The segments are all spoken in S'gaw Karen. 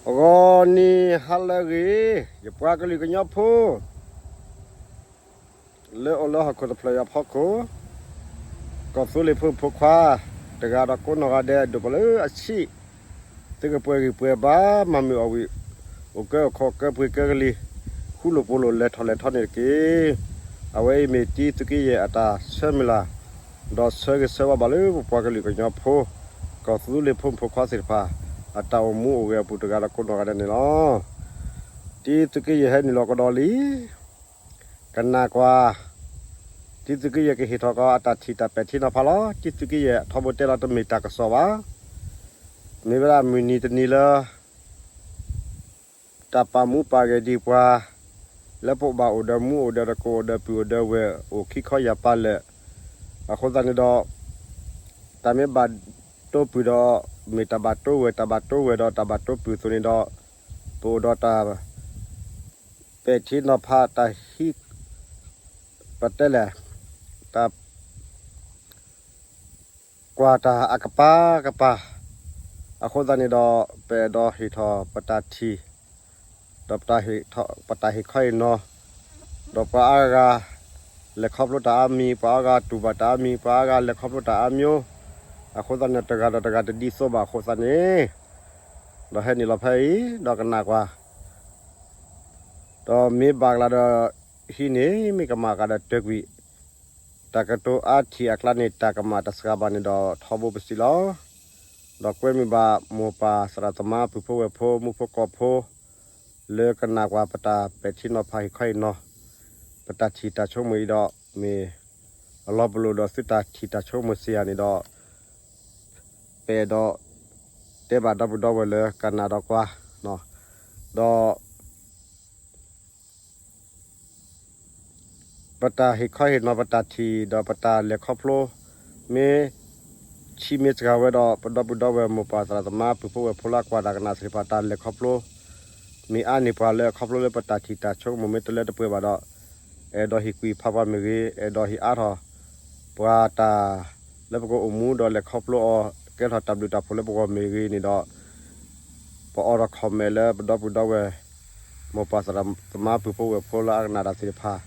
ဂီၤနံၤဟါလၢအဂ့ၤ, ယပှၤကလုာ်ကညီဖိ လၢအိၣ်လၢဟီၣ်ခိၣ်တဖျၢၣ်အံၤအဖီခိၣ်, ကီၢ်သူလ့ၤဖိမုၣ်ဖိခွါ တဂၤဒီးကိးနီၢ်ဂၤဒဲး ဒိၣ်ပှၤလၢအဆံး, သုကပှဲၤဂံၢ်ပှဲၤဘါ မၤမုာ်အီၣ်ဝံၣ်, အိၣ်ကၢအိၣ်ခီၣ် ကၢပှ့ၤကၢကလံၤ, ဃူလိာ်ဖိးလိာ်လဲၤထီၣ်လဲၤထီန့ၣ်တက့ၢ်. အဝဲအံၤမ့ၢ်တံသုးက့ယဲၢ်အတၢ်ဆၢမုၢ်လၢ် ဒီးဆၢဂ့ၤဆၢဝါဘၣ်လၢပပှၤကလုာ်ကညီဖိ ကီၢ်သူလ့ၤဖိမုၣ်ဖိခွါသ့ၣ်တဖၣ် အတၢ်အိၣ်မူအိၣ်ဂဲၤအပူၤတဂၤဒီးကိးနီၢ်ဂၤဒဲးန့ၣ်လီၤ. တံသုးက့ယဲၢ်ဟဲနုာ်လီၤကဒီးလံ, ကနၣ်ကွၢ်, တံသုးက့ယဲၢ်ကဟ့ၣ်ထီၣ်ကီးအတၢ်ထံၣ်တၢ်ပဲာ်ထံနီၤဖးလီၤ. တံသုးက့ယဲၢ်ထီဘိတဲလီၤတမ့ၢ်တၢ်ကစီၣ်ဘၣ်, မ့ၢ်ဝဲဒၣ်မုၢ်နံၤတနံၤလၢ တၢ်ပာ်မူပာ်ဂဲၤဒံးပှၤ လၢပအိၣ်ဘၣ်အိၣ်ဒီးမူအိၣ်ဒီးတကိးအိၣ်ဒီးပုၢ်အိၣ်ဒီးဝဲၢ်အိၣ်ခံခီယၢ်ပၤလၢာ်, အဃိသတးန့ၣ်ဒီး တၢ်မ့ၢ်ဘၣ်တိၢ်ပုၢ်ဒီး မ့ၢ်တၢ်ဘၣ်တိၢ်ဝဲၢ် တၢ်ဘၣ်တိၢ်ပုၢ်အသိးန့ၣ်ဒီး ပအိၣ်ဒီးတၢ်ပဲာ်ထံနီၤဖးတၢ်ဟံး ပတဲလဲၣ် တၢ် ကွၢ်တၢ်အကပၤကပၤ, အဃိသတးန့ၣ်ဒီး ပအဲၣ်ဒိးဟ့ၣ်ထီၣ်ပတၢ်ထံၣ် ဒီးပတၢ်ဟ့ၣ်ခီဟ့ၣ်နီၤ, ဒီးပှၤအါဂၤ လဲၤခီဖျိတၢ်အါမံၤ, ပှၤအါဂၤတူၢ်ဘၣ်တၢ်အါမံၤ, ပှၤအါဂၤလဲၤခီဖျိတၢ်အါမျိုး, အဃိသတးန့ၣ် တဂၤဒီးတဂၤတဒ်သိးဘၣ်အဃိသတးန့ၣ်, ဒီးဟဲနုာ်လီၤဖဲအံၤ ဒီးကနၣ်ကွၢ် ဒီးမ့ၢ်ဘၣ်ကလၤဒီး ဟံးန့ၢ် မ့ၢ်ကမၣ်ကဒီးတၢၢ်ကွံာ်, တၢ်ကတိၤအါထံၣ်အကျါန့ၣ် တၢ်ကမၣ်တစှၤဘၣ်န့ၣ်ဒီးထီဘိပစံးလီၤ. ဒီးကွဲမုာ်ဘၣ်မိၢ်ပၢ်သရၣ်သမါပုၢ်ဖိဝဲၢ်ဖိမုၣ်ဖိကီၢ်ဖိ လၢကနၣ်ကွၢ်ပတၢ်ပဲာ်ထံနီၤဖးဟ့ၣ်ခီဟ့ၣ်နီၤ, ပတၢ်ထံၣ်တၢ်ဆိကမိၣ်အံၤဒီး မ့ၢ်အလီၤပလိာ်ဒီးသုတၢ်ထံၣ်တၢ်ဆိကမိၣ်စ့ၢ်ဧါန့ၣ်ဒီး ပအဲၣ်ဒိး တဲဘၣ်ဒီပုၢ်ဒီဝဲၢ်လၢကနၣ်ဒီးကွၢ်, ဒီး ပတၢ်ဟ့ၣ်ခီဟ့ၣ်နီၤပတၢ်ထံၣ်ဒီးပတၢ်လဲၤခီဖျိ မ့ၢ်ဆံးမ့ၢ်စှၤဝဲဒီး ပဒီပုၢ်ဒီဝဲၢ်မိၢ်ပၢ်သရၣ်သမါပုၢ်ဖိဝဲၢ်ဖိလၢအကွၢ်တၢ်ကနၣ်သ့ၣ်တဖၣ်တၢ်လဲၤခီဖျိ မ့ၢ်အါန့ၢ်ပှၤလၢခီဖျိလၢပတၢ်ထံၣ်တၢ်ဆိကမိၣ်မ့ၢ်တလၢတပှဲၤဘၣ်ဒီး အဲၣ်ဒိးဟ့ၣ်ကွံာ်ဖးပှၤမ့ၢ်ဂ့ၤ, အဲၣ်ဒိးဟ့ၣ်အါထီၣ် ပှၤတၢ်လၢပကအိၣ်မူဒီးလဲၤခီဖျိအီၤ ကဲထီၣ်တၢ်ဘျုးတၢ်ဖှိၣ်လၢပဂီၢ်မ့ၢ်ဂ့ၤန့ၣ်ဒီး ပအိးထီၣ် comment လၢပဒီပုၢ်ဒီဝဲၢ် မိၢ်ပၢ်သရၣ်သမါပုၢ်ဖိဝဲၢ်ဖိလၢအကနၣ်တၢ်သ့ၣ်တဖၣ်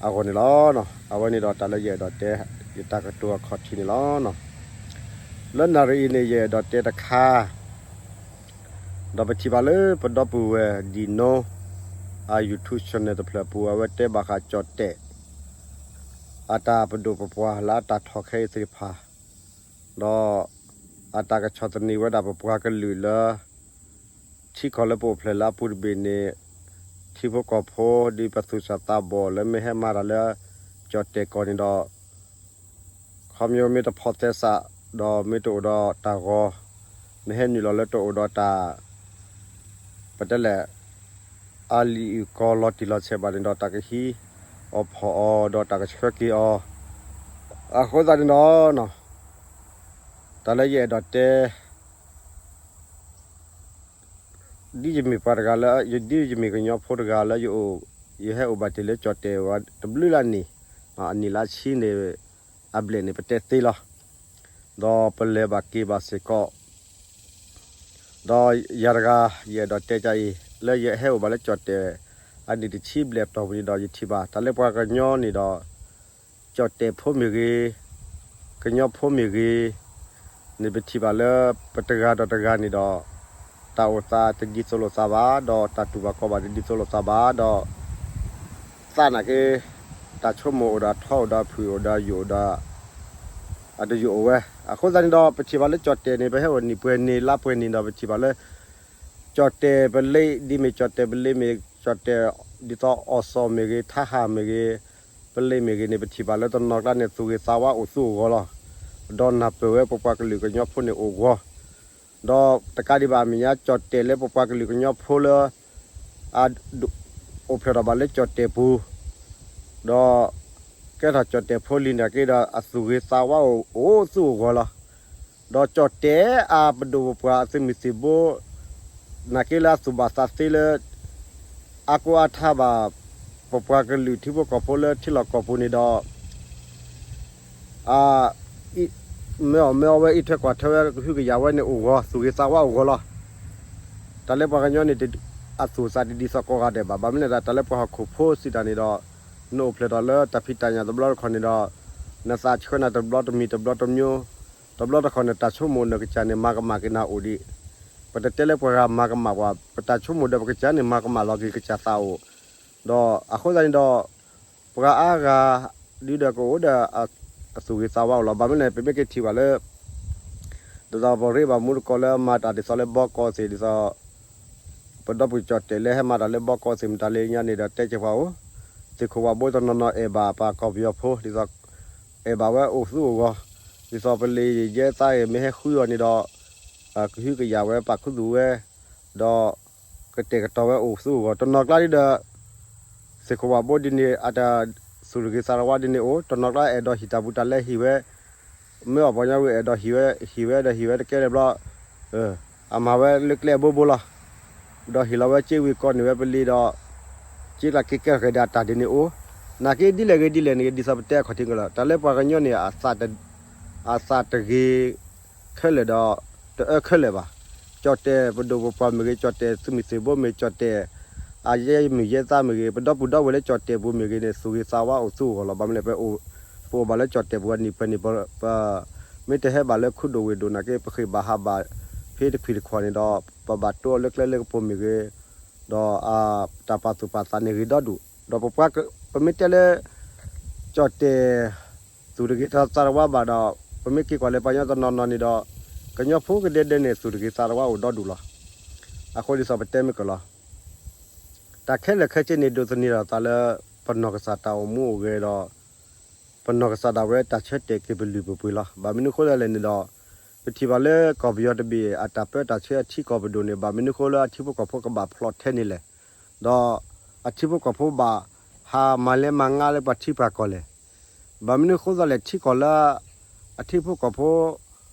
အဂီၢ်န့ၣ်လီၤ. အဝဲန့ၣ်ဒီးတၢ်လၢယအဲၣ်ဒိးတဲ ယတၢ်ကတိၤအခီၣ်ထံးန့ၣ်လီၤ. လၢနၣ်ရံၣ်အံၤန့ၣ် ယအဲၣ်ဒိးတဲတခါ ဒီးပထံၣ်ဘၣ်လၢပဒီပုၢ်ဝဲၢ်ဒံၣ်နိ အ YouTube channel တဖျၢၣ်အပူၤ အဝဲတဲဘၣ်ဃးကၠီၣ်တဲာ် အတၢ်ပဒိၣ်ပပှၢ်လၢအတၢ်ထီၣ်ခဲအံၤသ့ၣ်တဖၣ် ဒီးအတၢ်ကဆီၣ်သနံးဝဲဒၣ်ပပှၤကလုာ်လၢ ထံကီၢ်လၢပအိၣ်ဖျဲၣ်လၢအပူၤတဘ့ၣ်န့ၣ် ထံဖိကီၢ်ဖိဒ်ပသူၣ်စၢ်သးဘီၣ်လၢမ့ၢ်ဟဲမၤတၢ်လၢ ကၠီၣ်တဲာ်ကီၢ်န့ၣ်ဒီး ခီဖျိမ့ၢ်တဖိးသဲစး ဒီးမ့ၢ်တအိၣ်ဒီးတၢ်ဂီၤ မ့ၢ်ဟဲနုာ်လီၤလၢတအိၣ်ဒီးတၢ် ပတဲလဲၣ် အလံာ်အုၣ်ကီၤလီၤတံၢ်လီၤဆဲးဘၣ်န့ၣ်ဒီး တၢ်ကဟံးအီၤဖီၣ်အီၤ ဒီးတၢ်ကဆှၢက့ၤအီၤ အဃိသတးန့ၣ်ဒီး တၢ်လၢယအဲၣ်ဒိးတဲ ဒ်ယမ့ၢ်ပှၤတဂၤလၢ ဒ်ယမ့ၢ်ကညီဖိတဂၤလၢယအိၣ် ယဟဲအိၣ်ဘၣ်တ့ၢ်လၢကၠီၣ်တဲာ်ဝဲတဘျုးလၢအနံၣ်, အနံၣ်လၢဆံန့ၣ် အဘျဲၣ်န့ၣ်ပတဲသ့လီၤ. ဒီးပလဲၤဘၣ်က့ၤဘၣ်စ့ၢ်ကီး ဒီးယၤတဂၤ ယအဲၣ်ဒိးတဲကအံၤ လၢယဟဲအိၣ်ဘၣ်လၢကၠီၣ်တဲာ် အနံၣ်တဆံဘျဲၣ်တီၢ်ပူၤန့ၣ်ဒီး ယထံၣ်ဘၣ်တၢ်လၢပှၤကညီန့ၣ်ဒီး ကၠီၣ်တဲာ်ဖိမ့ၢ်ဂ့ၤ, ကညီဖိမ့ၢ်ဂ့ၤ, န့ၣ်ပထံၣ်ဘၣ်လၢပတဂၤဒီးတဂၤန့ၣ်ဒီး တၢ်အိၣ်သးတဒ်သိးလိာ်သးဘၣ်, ဒီးတၢ်တူၢ်ဘၣ်ခီၣ်ဘၣ်တဒ်သိးလိာ်သးဘၣ်, ဒီး သးနာ်က့ တၢ်ဆိကမိၣ်အိၣ်ဒီးထီအိၣ်ဒီးဖုၣ်အိၣ်ဒီးယိာ်အိၣ်ဒီး အတယိာ်အိၣ်ဝဲ. အဃိသတးန့ၣ်ဒီး ပထံၣ်ဘၣ်လၢကၠီၣ်တဲာ်န့ၣ် ပဟဲအိၣ်နံၣ်ပှဲၤန့ၣ် လါပှဲၤန့ၣ်ဒီး ပထံၣ်ဘၣ်လၢ ကၠီၣ်တဲာ်ပလ့ ဒ်မ့ၢ်ကၠီၣ်တဲာ်ပလ့မ့ၢ် ကၠီၣ်တဲာ် ဒ်သိးအီၣ်စီၣ်မ့ၢ်ဂ့ၤ ထါဟၣ်မ့ၢ်ဂ့ၤ ပလ့မ့ၢ်ဂ့ၤန့ၣ် ပထံၣ်ဘၣ်လၢတနီၤကျါန့ၣ် သူၣ်ဂ့ၤသးဝါအိၣ်သူအိၣ်ဂီၢ်လီၤ. ဒီးနၢ်ပၢၢ်ဝဲပပှၤကလုာ်ကညီဖိန့ၣ်အိၣ်ဂီၢ် ဒီးတကးဒံးဘၣ်အမဲာ်ညါ ကၠီၣ်တဲာ်လၢပပှၤကလုာ်ကညီဖိလၢ အ အိၣ်ဖျဲၣ်ထီၣ်ဘၣ်လၢကၠီၣ်တဲာ်ပူၤ ဒီး ကဲထီၣ်ကၠီၣ်တဲာ်ဖိလံၤနာ်က့ဒီး အသူၣ်ဂ့ၤသးဝါအိၣ်သူအိၣ်ဂီၢ်လီၤ. ဒီးကၠီၣ်တဲာ်အပဒိၣ်ပပှၢ်အသုးမုၢ်သံၣ်ဘိ နာ်က့လၢအသူၣ်ဘၣ်သးသ့လၢ အါကိးအါထါဘၣ် ပပှၤကလုာ်ထံဖိကီၢ်ဖိလၢထံလီၢ်ကီၢ်ပူၤန့ၣ်ဒီး အ မ့ၢ်အီၣ်မ့ၢ်အီဝဲ အံးထွဲကွၢ်ထွဲဝဲ ကဟုကယာ်ဝဲန့ၣ်အိၣ်ဂီၢ် သူၣ်ဂ့ၤသးဝါအိၣ်ဂီၢ်လီၤ. တၢ်လၢပှၤကညီန့ၣ် အသူၣ်အသးတဒ်သိးကိးဂၤဒဲးဘၣ်. ဘၣ်မနုၤလဲၣ် တၢ်လၢပှၤဟီၣ်ခိၣ်ဖိစံးတၢ်န့ၣ်ဒီး နအိၣ်ဖျဲၣ်ထီၣ်လၢတၢ်ဖံးတၢ်ညၣ်တဘျီတခီၣ်န့ၣ်ဒီး နသးဆှၢနၤတဘျီတမံၤတဘျီတမျိုး, တဘျီတခီၣ်န့ၣ် တၢ်ဆိကမိၣ်နကစၢ်န့ၣ် မၤကမၣ်က့ၤနၤအိၣ်ဒံး. ပတတဲလၢပှၤဂၤမၤကမၣ်ပှၤ, ပတၢ်ဆိကမိၣ်ဒီးပကစၢ်န့ၣ် မၤကမၣ်လီၤက့ၤကစၢ်သးအိၣ်. ဒီးအဃိသတးန့ၣ်ဒီး ပှၤအါဂၤ ဒုးဒီးကအိၣ်ဒီး အသူၣ်ဂ့ၤသးဝါအိၣ်လီၤ. ဘၣ်မနုၤလဲၣ် ပမ့ၢ်က့ၤထံၣ်ဘၣ်လၢ ဒ်သိးပရ့ဘၣ်မူတကိးလၢမၤတၢ်ဒ်သိးလၢဘီကီၢ်သ့ၣ် ဒ်သိး ပဒီပုၢ်ဝဲၢ်ကၠီၣ်တဲၣ်လၢဟဲမၤတၢ်လၢဘီကီၢ်သ့ၣ်မတၤလၢညါန့ၣ်ဒီး တဲကဲပှၤအိၣ်, သ့ၣ်ခိၣ်ဝၣ်ဘိတနီၤနီၤအဲၣ်ဘၣ်ပှၤကီၢ်ပယီၤဖိ ဒ်သိး အဲၣ်ဘၣ်ဝဲအိၣ်သူၣ်အိၣ်ဂီၤ, ဒ်သိးပလံၤယဲသးဂ့ၤ မ့ၢ်ဟဲဃုအီၤန့ၣ်ဒီး ကဟုကယာ်ဝဲပာ်ခူသူၣ်ဝဲ, ဒီးကတဲာ်ကတီၤဝဲအိၣ်သူၣ်အိၣ်ဂီၤ. တနီၤကျါဒ်ဒီး သ့ၣ်ခိၣ်ဝၣ်ဘိဒ်န့ၣ် အတသူၣ်တဂ့ၤသးတဝါဒ်န့ၣ်အိၣ်, တနီၤကျါအဲၣ်ဒိးဟံၣ်တၢ်ဘူးတၢ်လဲဟံၣ်ဝဲ, မ့ၢ်အီၣ်ပှၤကညီဝဲအဲၣ်ဒိးဟံၣ်ဝဲ, ဟံၣ်ဝဲဒီးဟံၣ်ဝဲတကဲလၢၤဘျီ, အမၤဝဲလၢကျဲအဘိဘိလီၤ. ဒီးဟ့ၣ်လီၤဝဲစ့ဝ့ၢ်ကီၢ်န့ၢ်ဝဲပလံၤဒီး စ့ကျၢ်က့ၤကဲထီၣ်က့ၤဒီးအတၢ်ဒ်န့ၣ်အိၣ်. နာ်က့ဒ်လဲၣ်ဂ့ၤဒ်လဲၣ်န့ၣ် ဒ်သိးပတဲအခီၣ်ထံးကလီၤ တၢ်လၢပှၤကညီန့ၣ် အသးတဂ့ၤခဲလၢာ်ဒီး တအၢခဲလၢာ်ဘၣ်. ကၠီၣ်တဲၣ်ပဒိၣ်ပပှၢ်မ့ၢ်ဂ့ၤ, ကၠီၣ်တဲၣ်သုးမုၢ်သံၣ်ဘိမ့ၢ်, ကၠီၣ်တဲၣ်အယဲၢ်မုၢ်ယဲၢ်သးမ့ၢ်ဂ့ၤ, ပဒီပုၢ်ဒီဝဲၢ်လၢကၠီၣ်တဲၣ်ပူၤမ့ၢ်ဂ့ၤန့ၣ် သူၣ်ဂ့ၤသးဝါအိၣ်သူၣ်အိၣ်ဂီၤလီၤ. ဘၣ်မနုၤလဲၣ် ပအိၣ်ဘၣ်လၢကၠီၣ်တဲၣ်ပူၤအနံၣ်ပှဲၤန့ၣ် ပမ့ၢ်တဟဲဘၣ်လၢခိၣ်ဒိၣ်ဝ့ၢ်ဒိၣ်နာ်က့ ပဃ့ၢ်ဘၣ်ဟးဘၣ်ဖဲတခွံၣ်တခွီၣ်န့ၣ်ဒီး ပဘၣ်တိၢ်အီၤလၢကျဲလၢကပိာ်မ့ၢ်ဂ့ၤ, ဒီးတၢ်ပာ်သူၣ်ပာ်သးန့ၣ်ဂ့ၤဒီဒူၣ်, ဒီးပပှၤ ပမ့ၢ်တဲလၢ ကၠီၣ်တဲၣ်သူၣ်တဂ့ၤသးတဝါဘၣ်ဒီး ပမ့ၢ်က့ၤကွၢ်လၢပှၤကညီတနီၤနီၤန့ၣ်ဒီး ကညီဖိကဒဲဒဲန့ၣ် သူၣ်တဂ့ၤသးတဝါအိၣ်ဒီဒူၣ်လီၤ. အဃိဒ်သိးပတဲမ့ၢ်ကလီၤ တၢ်ခဲလၢာ်ခဲဆ့န့ၣ် ဒိးသန့ၤထီၣ်သးလၢ ပနီၢ်ကစၢ်တၢ်အိၣ်မူအိၣ်ဂဲၤဒီး ပနီၢ်ကစၢ်ဒၣ်ဝဲတၢ်ဆၢတဲာ်က့ၤပလုၢ်ပပှ့ၤလီၤ. ဘၣ်မနုၤဃိသတးလဲၣ်န့ၣ်ဒီး ပထံၣ်ဘၣ်လၢကီၢ်ပယီၤတဘ့ၣ် အတၢ်ပၢတၢ်ဆှၢအထံကီၢ်ပဒိၣ်န့ၣ် ဘၣ်မနုၤဃိလၢအထံဖိကီၢ်ဖိကဘၣ်ဖျိးထဲန့ၣ်လဲၣ်, ဒီးအထံဖိကီၢ်ဖိဘၣ်ဟးမၤလဲၤမၤငါလၢပှၤထံပှၤကီၢ်လဲၣ်. ဘၣ်မနုၤဃိသတးလဲၣ် ထံကီၢ်လၢ အထံဖိကီၢ်ဖိ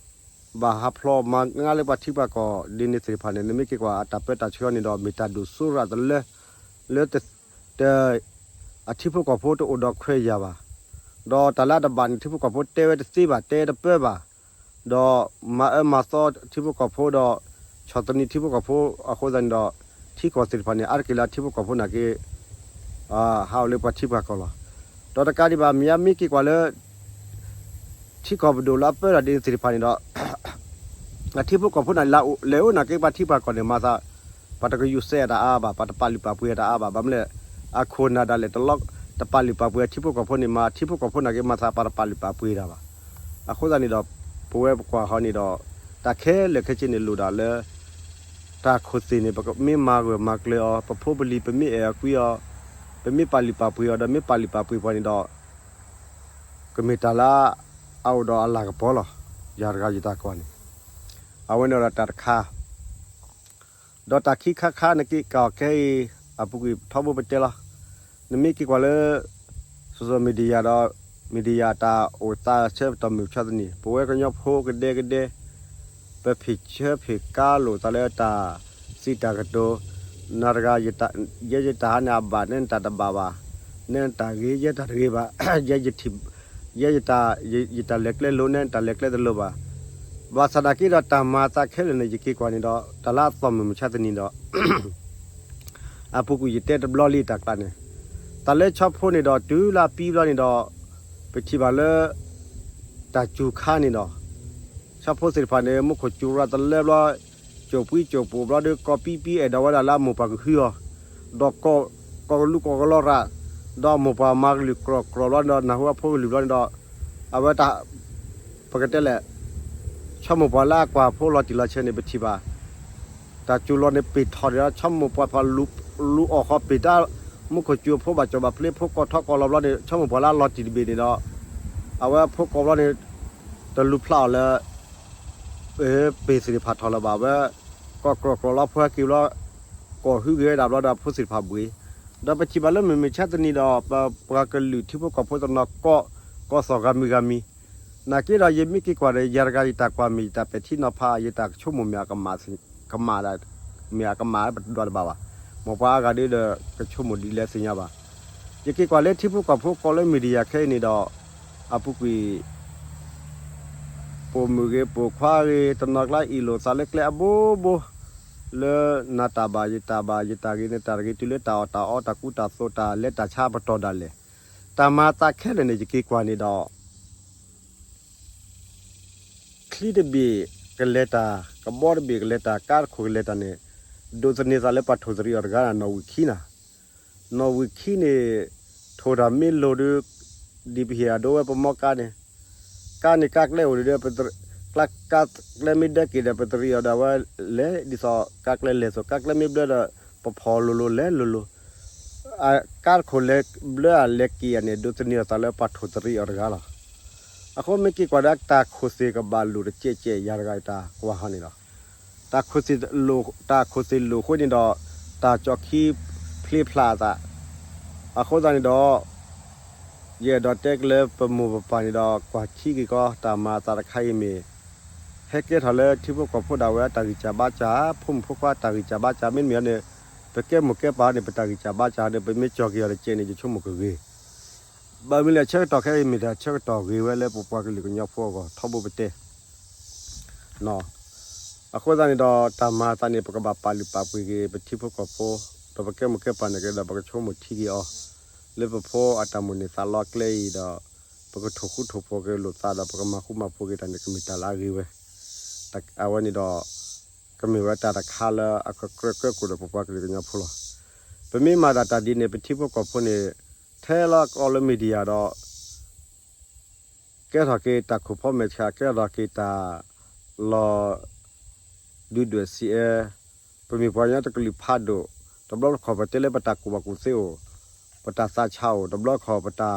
ဘၣ်ဟးဖျိးမၤငါလၢပှၤထံပှၤကီၢ်ဒ်န့ၣ်သ့ၣ်တဖၣ်န့ၣ် နမ့ၢ်က့ၤကွၢ်အတၢ်ပၢတၢ်ဆှၢန့ၣ်ဒီး မ့ၢ်တၢ်ဒိၣ်စိရၣ်တလၢ လၢ တ အထံဖိကီၢ်ဖိတအိၣ်ဒီးခွဲးယာ်ဘၣ်. ဒီးတၢ်လၢအတဘၣ်န့ၣ် ထံဖိကီၢ်ဖိတဲဝဲတသ့ဘၣ် တဲတပၢဘၣ်. ဒီးမၤအၢမၤသီထံဖိကီၢ်ဖိဒီး ဆီၣ်သနံးထံဖိကီၢ်ဖိအဃိသတးန့ၣ်ဒီး ထံကီၢ်သ့ၣ်တဖၣ်န့ၣ် အါတက့ၢ်လၢအထံဖိကီၢ်ဖိနာ်က့ ဟးအိၣ်လၢပှၤထံပှၤကီၢ်လီၤ. ဒီးတကးဒံးဘၣ် မ့ၢ်မ့ၢ်က့ၤကွၢ်လၢ ထံကီၢ်ပဒိၣ်လၢအပၢတၢ်ဒ်န့ၣ်သ့ၣ်တဖၣ်န့ၣ်ဒီး အထံဖိကီၢ်ဖိန့ၣ် လဲၤအိၣ်နာ်က့ပှၤထံပှၤကီၢ်န့ၣ် မၤသး ပှၤတကယူၤစဲးအတၢ်အါဘၣ်, ပှၤတပာ်လုၢ်ပာ်ပှ့ၤအတၢ်အါဘၣ်. ဘၣ်မနုၤလဲၣ် အခိၣ်နၢ်ဒၣ်လဲာ် တပာ်လုၢ်ပာ်ပှ့ၤအထံဖိကီၢ်ဖိန့ၣ် မၤထံဖိကီၢ်ဖိနာ်က့ မၤသးပှၤတပာ်လုၢ်ပာ်ပှ့ၤတၢ်ဘၣ်. အဃိသတးန့ၣ်ဒီး ပဝဲပကွၢ်ဟီန့ၣ်ဒီး တၢ်ခဲလၢာ်ခဲဆ့န့ၣ်လိၣ်ဒၣ်လၢ တၢ်ခိၣ်သ့ၣ်န့ၣ် ပမ့ၢ်မၤဂၢၢ်မၤကျၢၤအီၤ ပဖိပလံၤ ပမ့ၢ်အဲၣ်အီၤကွံအီၤ ပမ့ၢ်ပာ်လုၢ်ပာ်ပှ့ၤအီၤဒီး မ့ၢ်ပာ်လုၢ်ပာ်ပှ့ၤပှၤန့ၣ်ဒီး ကမ့ၢ်တၢ်လၢ အအိၣ်ဒီးအလၤကပီၤလီၤ. ယၤတဂၤယတၢ်ကွၢ်န့ၣ် အဝဲန့ၣ်ဒီးတၢ်တခါ ဒီးတၢ်ခံခါခါန့ၣ်က့ၤကီၢ်ခဲအံၤ အပူၤကွံာ်ထီဘိပတဲလီၤ. နမ့ၢ်က့ၤကွၢ်လၢ social media ဒီး media တၢ်အိၣ်သးဆၢပတီၢ်မုၢ်ဆါတနံၤ ပဝဲကညီဖိကဒဲကဒဲ ပဖံးဆၢဖံးကါလိာ်သးလၢတၢ်စံးတၢ်ကတိၤ နၤတဂၤ ယဲယတၢ်ဟါန့ၣ်အဘၣ် နဲနတၢ်တဘၣ်ဘၣ်, နဲနတၢ်ဂ့ၤ ယဲတၢ်တဂ့ၤဘၣ်, ယဲယတၢ် ယတၢ်လဲၤကျဲလိၤ နဲနတၢ်လဲၤကျဲတလိၤဘၣ်. ဘၣ်ဆၣ်သနာ်က့ဒီးတၢ်မၤအသးခဲလၢာ်န့ၣ် ယက့ၤကွၢ်န့ၣ်ဒီး တၢ်လၢအသီၣ်မုၢ်မဆါတနံၤဒီး အပူၤကွံာ်ယတဲတဘျီလံတၢ်ကျါန့ၣ်, တၢ်လၢဆီဖိန့ၣ်ဒီး တုၤလၢအပံဘျီန့ၣ်ဒီး ပထံၣ်ဘၣ်လၢ တၢ်စူၤခါန့ၣ်ဒီး ဆီဖိသ့ၣ်တဖၣ်န့ၣ် မူခိၣ်စူၤရၤတလၢဘျီ ကိၣ်ပှံကိၣ်ပူၤဘျီဒီး ကီၢ်ပံပံအဲၣ်ဒိးဝဲဒၣ်လၢအမိၢ်ပှၢ်ကဟုအီၤ, ဒီးကီၢ်ကလူးကီၢ်ကလီရၤ, ဒီးအမိၢ်ပှၢ်မၤကလုၢ်ကြီကြီဘျီန့ၣ်ဒီး နၢ်ဟူအဖိကလုၢ်ဘျီန့ၣ်ဒီး အဝဲတၢ် ပကတဲလဲၣ် ဆီမိၢ်ပှၢ်လၢအကွၢ်ဖိလီၤတံၢ်လီၤဆဲးန့ၣ် ပထံၣ်ဘၣ် တၢ်စူၤလီၤန့ၣ်ပ့ၤထီၣ်ဒီး ဆီမိၢ်ပှၢ်ဖးလူၤအီၣ်ဃီပ့ၤတၢ် မူခိၣ်စူၤအဖိဘၣ်ကၠီၣ်ဘၣ်ဖျ့ဖိကီၢ်ထီၣ်ကီၢ်လီၤဘျီန့ၣ် ဆီမိၢ်ပှၢ်လၢအလီၤတံၢ်တဘ့ၣ်န့ၣ်ဒီး အဝဲဖိကီၢ်ဘျီန့ၣ် တလူၤဖျါအီၤလၢ ပ့ၤသ့ၣ်တဖၣ်ထီၣ်လၢၤဘၣ်ဝဲ ကီၢ်ကြီကြီလီၤဖိဟဲက့ၤဘျီ ကီၢ်ဟုက့ၤဝဲဒၣ်ဘျီဒီးဖိသ့ၣ်တဖၣ်ဘှံး, ဒီးပထံၣ်ဘၣ်လၢမုၢ်မဆါတနံၤဒီး ပပှၤကလုာ်ထံဖိကီၢ်ဖိတနီၤကီၢ် ကီၢ်သီၣ်ဂၤမံၤဂၤမံၤ, နာ်က့ဒီးယမ့ၢ်က့ၤကွၢ်ဒီး ယၤတဂၤယတၢ်ကွၢ်မ့ၢ်ယတၢ်ပဲာ်ထံနီၤဖး ယတၢ်ကဆိကမိၣ်မ့ၢ်အကမၣ် ကမၣ် မ့ၢ်အကမၣ်ပဒွးတဘၣ်ဘၣ်, မိၢ်ပှၢ်အါဂၤဒ်ဒီး ကဆိကမိၣ်ဒ်လဲၣ်သ့ၣ်ညါဘၣ်. ယက့ၤကွၢ်လၢထံဖိကီၢ်ဖိကီၢ်လၢ media ခဲအံၤန့ၣ်ဒီး အပူၤကွံာ် ပိာ်မုၣ်ဂ့ၤ ပိာ်ခွါဂ့ၤ တနီၤကျါအ့ၣ်လိာ်သးလၢကျဲအဘိဘိ လၢနၤတၢ်ဘၣ်ယတၢ်ဘၣ် ယတၢ်ဂ့ၤနတၢ်ဂ့ၤ တုၤလၢတၢ်အီၣ်တၢ်အီ တၢ်ကူတၢ်သိး တၢ်လဲၤတၢ်ဆါပတီၢ်ဒၣ်လဲာ်, တၢ်မၤအသးခဲလၢာ်န့ၣ် ယက့ၤကွၢ်န့ၣ်ဒီး ချံတဘ့ၣ်ကလဲၤတၢ်, ကဘီတဘ့ၣ်ကလဲၤတၢ်, ကါတခိၣ်ကလဲၤတၢ်န့ၣ် ဒိးသန့ၤသးလၢပှၤထိၣ်သရံးအီၤတဂၤ နီၣ်ဝံာ်ခံနၤ, နီၣ်ဝံာ်ခံန့ၣ် ထိၣ်တၢ်မ့ၢ်လိၤဒီး ဒ်ပဟ့ၣ်အဒိဝဲပမီကါန့ၣ်, ကါန့ၣ်ကါကျဲအိၣ်ဒီး ကါကျဲမ့ၢ်ဒၢက့ၤဒီး ပသရံးအီၤဒၣ်ဝဲလဲၤ ဒ်သိးကါကျဲလဲၤသိး ကါကျဲမ့ၢ်ဘျၢဒီး ပဖီၣ်လိၤလိၤလဲၤလိၤလိၤ ကါတခိၣ်လဲၤဘျၢအလဲၤက့ၤယၤန့ၣ် ဒိးသန့ၤအသးလၢပှၤထိၣ်သရံးအီၤတဂၤလီၤ. အဃိမ့ၢ်က့ၤကွၢ်ဒီး တၢ်ခိၣ်သ့ၣ်ကဘၣ်လိာ်တကဲးကဲး ယၤတဂၤတၢ်ကွၢ်ဟီန့ၣ်လီၤ. တၢ်ခိၣ်သ့ၣ်လိာ်, တၢ်ခိၣ်သ့ၣ်လိာ်အဃိန့ၣ်ဒီး တၢ်ကၠီၣ်ခံဖျ့ဖျါအသး, အဃိသတးန့ၣ်ဒီး ယအဲၣ်ဒိးတဲက့ၤလၢပမိၢ်ပပၢ်န့ၣ်ဒီး ကွၢ်ထံက့ၤကီး တၢ်မၤအသးတခါအံၤမ့ၢ် ဟဲကဲထီၣ်လၢထံဖိကီၢ်ဖိဒၣ်ဝဲအတၢ်ဂံၢ်စၢ်ဘါစၢ်, ဖိမုၣ်ဖိခွါတၢ်ဂံၢ်စၢ်ဘါစၢ် မ့တမ့ၢ်န့ၣ် ပကဲမိၢ်ကဲပၢ်န့ၣ် ပတၢ်ဂံၢ်စၢ်ဘါစၢ်န့ၣ် ပမ့ၢ်ကၠီၣ်က့ၤအီၤတကဲးန့ၣ် ယဆိကမိၣ်ကဂ့ၤ. ဘၣ်မနုၤလဲၣ် ဆၢကတီၢ်ခဲအံၤမ့ၢ်တၢ်ဆၢကတီၢ်ဂ့ၤဝဲလၢ ပပှၤကလုာ်ကညီဖိအဂီၢ် ထီဘိပတဲ အဃိသတးန့ၣ်ဒီး တၢ်မၤအသးန့ၣ် ပကဘၣ်ပာ်လုၢ်ပာ်ပှ့ၤက့ၤ ပထံဖိကီၢ်ဖိ, ဒီးပကဲမိၢ်ကဲပၢ်န့ၣ်က့ၤဒီး ပကဆိကမိၣ်ထံက့ၤအီၤ လၢပဖိအတၢ်မိၣ်န့ၢ်သးလီကျဲအံၤဒီး ပကထိၣ်ဃူထိၣ်ဖိးက့ၤလိာ်သးဒီး ပကမၤဃူမၤဖိးက့ၤတၢ်န့ၣ် ကမ့ၢ်တၢ်လၢအဂ့ၤဝဲ. အဝဲန့ၣ်ဒီး ကမ့ၢ်ဝဲတၢ်တခါလၢအကကြၢးကၢကိၣ်ဒီး ပပှၤကလုာ်ကညီဖိလီၤ. ပမ့ၢ်မၤဒၣ်တၢ်ဒ်န့ၣ် ပထံဖိကီၢ်ဖိန့ၣ် ထဲလီၤကီၢ်လၢ media ဒီး ကဲထီၣ်က့ၤတၢ်ခိၣ်ဖီမဲာ်ဆှး ကဲထီၣ်က့ၤတၢ်လီၤ ဒုၣ်ဒွဲၣ်စံးအၢ, ပမ့ၢ်ပှၤကညီတကလုာ်ဖးဒိၣ်, တဘျီတခီၣ်ပတဲလၢပတၢ်ကူၣ်ဘၣ်ကူၣ်သ့အိၣ်, ပတၢ်သးဆးအိၣ်, တဘျီတခီၣ်ပတၢ်, တၢ်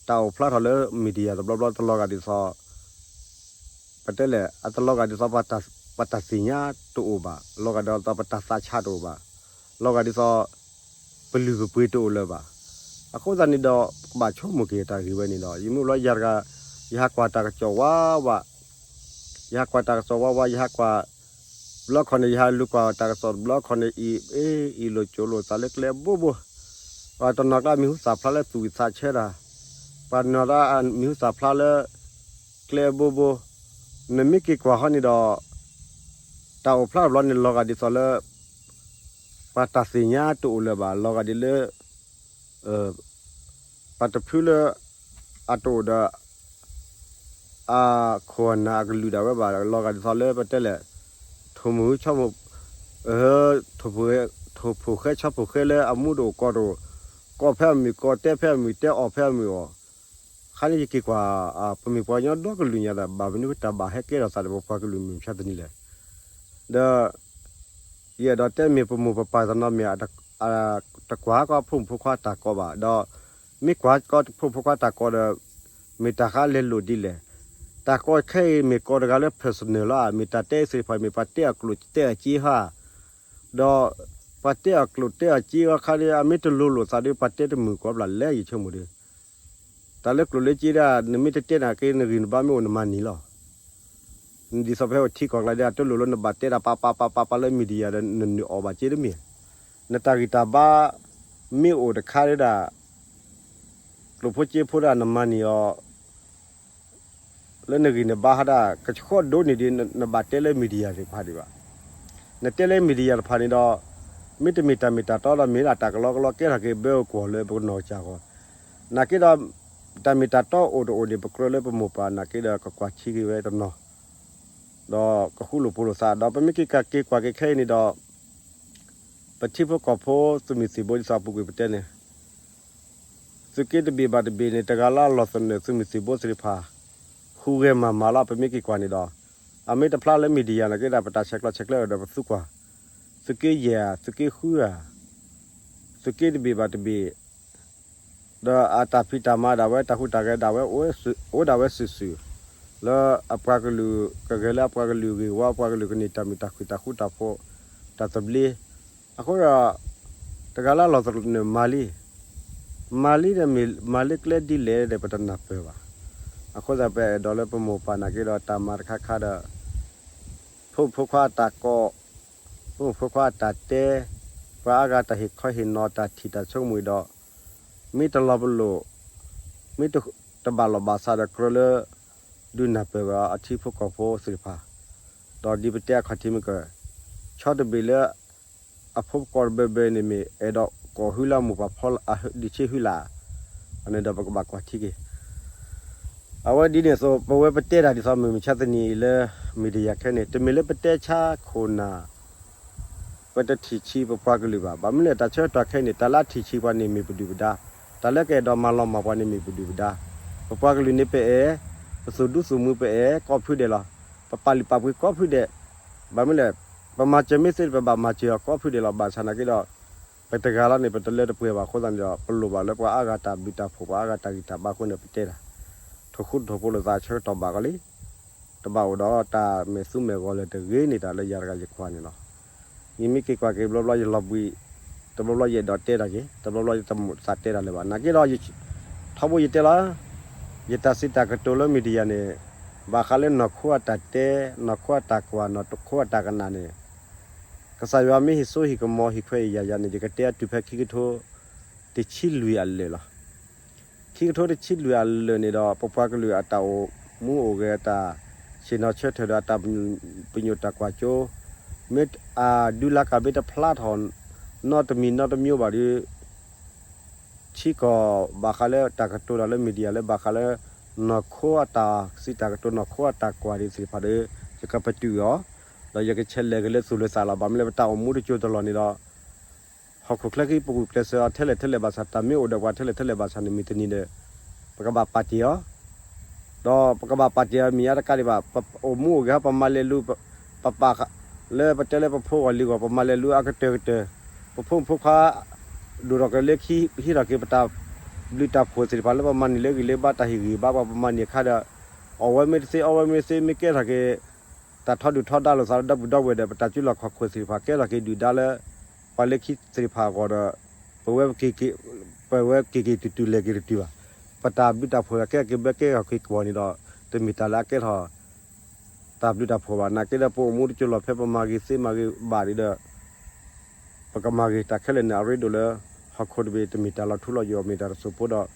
အိၣ်ဖျါထီၣ်လၢ media တဘျီဘျီတလီၤဂာ်ဒ်သိး ပတဲလဲၣ် အတလီၤဂာ်ဒ်သိး ပတၢ်သ့ၣ်ညါတအိၣ်ဘၣ်, လီၤဂာ်ဒ်သိးပတၢ်သးဆးတအိၣ်ဘၣ်, လီၤဂာ်ဒ်သိး ပလုၢ်ပပှ့ၤတအိၣ်လၢၤဘၣ်. အဃိသတးန့ၣ်ဒီး ပကဘၣ်ဆိကမိၣ်က့ၤတၢ်ဂ့ၢ်ဝဲန့ၣ်ဒီး ယမ့ၢ်ဘျီယၤတဂၤ ယဟးကွၢ်တၢ်ကစီၣ်ဝးဝး, ယဟးကွၢ်တၢ်ကစီၣ်ဝးဝး ယဟးကွၢ် ဘျီခီန့ၣ် ယဟးလူၤကွၢ်တၢ်ကစီၣ်တဘျီခီန့ၣ် အံၤ အ့ အ့ၣ်လိာ်ကၠိလိာ်သးလၢကျဲဘိဘိ, ပှၤတနီၤကျါမံၤဟူသၣ်ဖျါလၢသူၣ်ဝံၣ်သးဆၢတၢ်, ပှၤတနီၤကျါမံၤဟူသၣ်ဖျါလၢ ကျဲဘိဘိ, နမ့ၢ်က့ၤကွၢ်ဟီန့ၣ်ဒီး တၢ်အိၣ်ဖျါတဘျီန့ၣ် လီၤဂာ်ဒ်သိးလၢ ပှၤတၢ်သ့ၣ်ညါတအိၣ်လၢၤဘၣ်, လီၤဂာ်ဒ်လၢ ပှၤတဖုလၢ အတအိၣ်ဒီး အခိၣ်အနၢ်အကလုာ်ဒၣ်ဝဲဘၣ်, လီၤဂာ်ဒ်သိးလၢပတဲလဲၣ် ထိၣ်မုၢ်ဟူဆီမုၢ်, ထိၣ်ဖိၣ်ဃဲဆီဖိၣ်ဃဲလၢအမူတအိၣ်ကီၢ်တအိၣ်, ကီၢ်ဖဲအမုၢ်ကီၢ် တဲဖဲအမုၢ်တဲ အီၣ်ဖဲအမုၢ်အီၣ်, ခါန့ၣ်ယက့ၤကွၢ် ပမ့ၢ်ပှၤကညီဒီကလုာ်ညါဒီး ဘၣ်မနုၤတၢ်ဘၣ်ဟဲကဲထီၣ်သးဒီးပပှၤကလုာ်မုၢ်မဆါတနံၤလဲၣ်. ဒီး ယအဲၣ်ဒိးတဲမ့ၢ်ပမိၢ်ပပၢ်တနီၤမ့ၢ် တကွၢ်ကီးဖိမုၣ်ဖိခွါတၢ်ကိးဘၣ်, ဒီးမ့ၢ်ကွၢ်ကီးဖိမုၣ်ဖိခွါတၢ်ကိးဒီး မ့ၢ်တၢ်ဃါလဲၤလိာ်ဒ်လဲၣ်. တၢ်ကိးခဲအံၤမ့ၢ်ကိးတဂၤလၢ personal လီၤ, မ့ၢ်တၢ်တဲသ့ၣ်တဖၣ် မ့ၢ်ပှၤတဲအကျိာ်တဲအစ့ဟါ, ဒီးပှၤတဲအကျိာ်တဲအစ့အီၤခါန့ၣ် အမ့ၢ်တလိၤလိာ်သးဒီး ပှၤတဲတမုာ်ကိးဘျီလဲၣ် ယဆိကမိၣ်ဒီး တၢ်လၢကျိာ်လၢစ့ဒၣ် နမ့ၢ်တတဲနာ်က့ နဂံၢ်နဘါမ့ၢ်အိၣ်နမၤနံၤလီၤ. ဒ်သိးပဟဲအိၣ်ထံကီၢ်ကျါဒီး အတလိၣ်လၢနဘၣ်တဲတၢ်ပာ်ပာ်ပာ်ပာ်ပာ်လၢ media ဒီး နနုာ်အီၣ်ဘၣ်စ့တမ့ၢ်, နတၢ်ဂံၢ်တၢ်ဘါ မ့ၢ်အိၣ်တခါဒၣ် ကျိာ်ဖိစ့ဖိဒၣ်နမၤနံၤအီၤ လၢနဂံၢ်နဘါဟီဒၣ် ကဆှီဒိၣ်န့ၢ်ဒံး နဘၣ်တဲလၢ media တဖၣ်ဒံးဘၣ်. နတဲလၢ media တဖၣ်န့ၣ်ဒီး မ့တမ့ၢ်တၢ်မ့ၢ်တၢ်တီဒီး မ့ၢ်ဒၣ်တၢ်ကလီကလီ ကဲထီၣ်က့ၤဘၢအကွီၢ်လၢပကနီၢ်ကစၢ်ဂီၢ်, နာ်က့ဒီး တၢ်မ့ၢ်တၢ်တီအိၣ်တအိၣ်န့ၣ် ပကြၢးလၢပမိၢ်ပၢ်နာ်က့ဒီး ကကွၢ်ထံက့ၤဝဲတနီၤ ဒီးကဃူလိာ်ဖိးလိာ်သး ဒီးပမ့ၢ်က့ၤက့ၤကွၢ်က့ၤခဲအံၤန့ၣ်ဒီး ပထံဖိကီၢ်ဖိသုးမုၢ်သံၣ်ဘိဒ်သိးအပူၤကွံာ်ပတဲန့ၣ် သုးက့တဘ့ၣ်ဘၣ်တဘ့ၣ်န့ၣ် တဂၤလၢအလီၢ်သနၢၣ်သုးမုၢ်သံၣ်ဘိသ့ၣ်တဖၣ် ဟူးဂဲၤမၤမၤလီၤ ပမ့ၢ်က့ၤကွၢ်န့ၣ်ဒီး အမ့ၢ်တဖျါလၢ media နာ်က့ဒီး ပတၢ်ဆဲးကျိးဆဲးကျၢဒီးပသူကွၢ် သုးက့ယဲၢ်ဧါ သုးက့ဃုဧါ သုးက့တဘ့ၣ်ဘၣ်တဘ့ၣ် ဒီးအတၢ်ဖံးတၢ်မၤဒၣ်ဝဲ တၢ်ဟူးတၢ်ဂဲၤဒၣ်ဝဲ အိၣ်ဒၣ်ဝဲစုာ်စုာ် လၢအပှၤကလုာ်ကဂဲၤလၢအပှၤကလုာ်ဂ့ၢ်ဝီ ပှၤကလုာ်ကန့ၢ်တၢ်မုာ်တၢ်ခုၣ်တၢ်ဃူတၢ်ဖိး တၢ်သဘျ့ အဃိဒီး တဂၤလၢအလီၢ်သနၢၣ်မၤလံ မၤလံဒီးမ့ၢ်မၤလၢကျဲဒ်လဲၣ်ဒီး ပတနၢ်ပၢၢ်ဘၣ်. အဃိသတးပအဲၣ်ဒိးလၢပမိၢ်ပၢ်နာ်က့ဒီး တၢ်မၤတခါခါဒီး ဖိမုၣ်ဖိခွါအတၢ်ကိး ဖိမုၣ်ဖိခွါအတၢ်တဲ ပှၤအါဂၤတၢ်ဟ့ၣ်ခီဟ့ၣ်နီၤ တၢ်ထံၣ်တၢ်ဆိကမိၣ်ဒီး မ့ၢ်တလီၤပလိာ် မ့ၢ်တဘၣ်လီၢ်ဘၣ်စးဒီးကြၢးလၢ ဒုးနၢ်ပၢၢ်ဘၣ်အထံဖိကီၢ်ဖိသ့ၣ်တဖၣ်, ဒီးဒ်ပတဲအခီၣ်ထံးမ့ၢ်က ထီတဘ့ၣ်လၢ အဖိပကီၢ်တဘဲဘဲန့ၣ်မ့ၢ် အဲၣ်ဒိးကိးဟုလၢအမိၢ်ပှၢ်ဖီ ဒံးဆ့ဟုလၢ်, အန့ၣ်ဒီးပကဘၣ်ကွၢ်ထံက့ၤ အဝဲဒ်န့ၣ်အသိး ပဝဲပတဲတၢ်ဒ်သိးမုၢ်မဆါတနံၤအံၤလၢ media ခဲန့ၣ် တမ့ၢ်လၢပတဲဆါခိၣ်နၢ် ပတထံၣ်ဆံးပပှၤကလုာ်ဘၣ်. ဘၣ်မနုၤလဲၣ် တၢ်ဆၢကတီၢ်ခဲအံၤန့ၣ် တၢ်လၢအထံၣ်ဆံးပှၤန့ၣ်မ့ၢ်ပဒုၣ်ပဒါ, တၢ်လၢကအဲၣ်ဒိးမၤလီၤမၢ်ပှၤန့ၣ်မ့ၢ်ပဒုၣ်ပဒါ. ပပှၤကလုာ်န့ၣ်ပအဲၣ်, ပသူၣ်ဒူသူၣ်မုာ်ပအဲၣ်ကိးဖုဒဲးလီၤ. ပပာ်လုၢ်ပာ်ပှ့ၤကိးဖုဒဲး. ဘၣ်မနုၤလဲၣ်, ပမၤစၢၤမ့ၢ်သ့ ပဘၣ်မၤစၢၤအီၤကိးဖုဒဲးလီၤ. ဘၣ်ဆၣ်နာ်က့ဒီး ပတဂၤလီၤန့ၣ် ပတလၢတပှဲၤဘၣ်အဃိသတးန့ၣ်ဒီး ပလိၣ်ဘၣ်လၢပှၤအါဂၤတၢ်ဘျုးတၢ်ဖှိၣ် ပှၤအါဂၤတၢ်ဂံၢ်တၢ်ဘါအဃိန့ၣ် ပတဲတၢ် ထိၣ်ဃူထိၣ်ဖိးလိာ်သးဆၢကတီၢ်ဘၣ်ကီးလံ. တဘၣ်အိၣ်ဒီးတၢ်မဲာ်သူမဲာ်ဂီၤလၢၤတဂ့ၤန့ၣ် တၢ်လၢယၤတဂၤယကွၢ်န့ၣ်လီၤ. ယမ့ၢ်က့ၤကွၢ်က့ၤတဘျီဘျီယလီၤဘှံး, တဘျီဘျီယအဲၣ်ဒိးတဲတၢ်က့ၤ, တဘျီဘျီယတမ့ၢ်သးတဲတၢ်လၢၤဘၣ်. နာ်က့ဒီး ထီဘိယတဲလီၤ, ယတၢ်စံးတၢ်ကတိၤလၢ media န့ၣ် ဘၣ်ဃးလၢနီၢ်ခိအတၢ်တဲ, နီၢ်ခိအတၢ်ကွၢ်, နီၢ်ခိအတၢ်ကနၣ်န့ၣ် ကစၢ်ယွၤမ့ၢ်ဟ့ၣ်စိဟ့ၣ်ကမီၤဟ့ၣ်ခွဲးဟ့ၣ်ယာ်ယၤန့ၣ် ယကတဲအတုၤဖဲခံကထိတဆံလွံၢ်အလၢာ်လီၤ. ခံကထိတဆံလွံၢ်အလၢာ်န့ၣ်ဒီး ပပှၤကလုာ်အတၢ်အိၣ်မူအိၣ်ဂဲၤ အတၢ်ဆ့ၣ်နီၤဆၢထၢၣ်ဒီးအတၢ်ပညိၣ်တၢ်ကွၢ်စိ မ့ၢ်အဒုးလၤကပ့ၤတဖျါထီၣ် နီတမံၤနီတမျိုးဘၣ်ဒီး ထံကီၢ်ဘၣ်ဃးလၢတၢ်ကတိၤတၢ်လၢ media လၢဘၣ်ဃးလၢ နီၢ်ခိအတၢ်စံးတၢ်ကတိၤ နီၢ်ခိအတၢ်ကွၢ်ဒ်သ့ၣ်တဖၣ်ဒီး ယကပတုာ်အီၤ, ဒီးယကဆဲးလဲၤက့ၤလၢသူၣ်လၢသးလီၤ. ဘၣ်မနုၤလဲၣ် ပတၢ်အိၣ်မူတစိၢ်တလီၢ်န့ၣ်ဒီး ဟီၣ်ခိၣ်ချၢခံပဂုာ်ကျဲးစၢးအီၤထဲလဲၣ်ထဲလဲၣ်ဘၣ်ဆၣ် တၢ်မ့ၢ်အိၣ်ဒီးပှၤထဲလဲၣ်ထဲလဲၣ်ဘၣ်ဆၣ်န့ၣ် မုၢ်တနံၤဒီး ပကဘၣ်ပာ်တ့ၢ်အီၤ ဒီးပကဘၣ်ပာ်တ့ၢ်အီၤမ့ၢ်ညါတကးဒံးဘၣ်, ပအိၣ်မူအိၣ်ဂဲၤဟီ ပမၤလဲၤလူၤ, ပပာ်ဃာ်, လၢပတဲလၢပဖိဂီၢ်လံၤဂီၢ် ပမၤလဲၤလူၤအကတၢၢ်ကတၢၢ်, ပဖိမုၣ်ဖိခွါ ဒိၣ်ထီၣ်က့ၤလၢခံ ဟံးထီၣ်က့ၤပတၢ်ဘျုးတၢ်ဖှိၣ်သ့ၣ်တဖၣ်လၢပမၤန့ၢ်လၢဂံၢ်လၢဘါ တၢ်ဟ့ၣ်ဂံၢ်ဘါပှၤ ပမၤန့ၢ်အခါဒီး အီၣ်ဝဲမ့ၢ်တသ့ အီဝဲမ့ၢ်တသ့ မ့ၢ်ကဲထီၣ်က့ၤ တၢ်ထီဒုၣ်ထီဒါလိာ်သးဒီပုၢ်ဒီဝဲၢ်ဒီး ပတၢ်စုလီၢ်ခီၣ်ခိၣ်သ့ၣ်တဖၣ် ကဲထီၣ်က့ၤဒုၣ်ဒါလၢ ပှၤလၢခံသ့ၣ်တဖၣ်အဂီၢ်ဒီး ပဝဲ ပဝဲက့ၤက့ၤတုၤတုၤလဲၤက့ၤတတုၤဘၣ်. ပတၢ်ဘျုးတၢ်ဖှိၣ်ကဲက့ၤဘၢကဲထီၣ်က့ၤကဝီၤန့ၣ်ဒီး တမ့ၢ်တၢ်လၢအကဲထီၣ် တၢ်ဘျုးတၢ်ဖှိၣ်ဘၣ်. နာ်က့ဒီး ပအိၣ်မူတစိၢ်လီၢ်ဖဲပမၤဂ့ၤသ့မၤဂ့ၤဘၣ်ဒီး ပကမၤဂ့ၤတၢ်ခဲလၢာ်န့ၣ် အရ့ဒိၣ်လၢ ဟီၣ်ခိၣ်တဘ့ၣ် တမ့ၢ်တၢ်လီၤထူလီၤယိာ် မ့ၢ်တၢ်တစိၢ်ဖိဒီး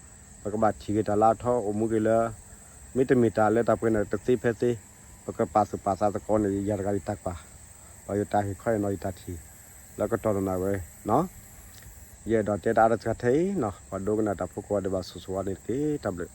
ပကဘၣ်ထံၣ်က့ၤတၢ်လၢအထီ အိၣ်မူက့ၤလၢ မ့တမ့ၢ်တၢ်လၢတၢ်ပှဲၤန့ၣ် တသ့ဖဲသ့ ပကပာ်သူၣ်ပာ်သးသကိးန့ၣ် ယၤတဂၤယတၢ်ကွၢ် ဒီးယတၢ်ဟ့ၣ်ခီဟ့ၣ်နီၤယတၢ်ထံၣ် လၢကတီၢ်နၢ်ဝဲ ယအဲၣ်ဒိးတဲတၢ်အါတစှၤထဲအံၤနီၤ ပှၤဒိကနၣ်တၢ်ဖိကိးဂၤဒဲးဘၣ်ဆိၣ်ဂ့ၤန့ၣ်တက့ၢ် တၢ်ဘျုး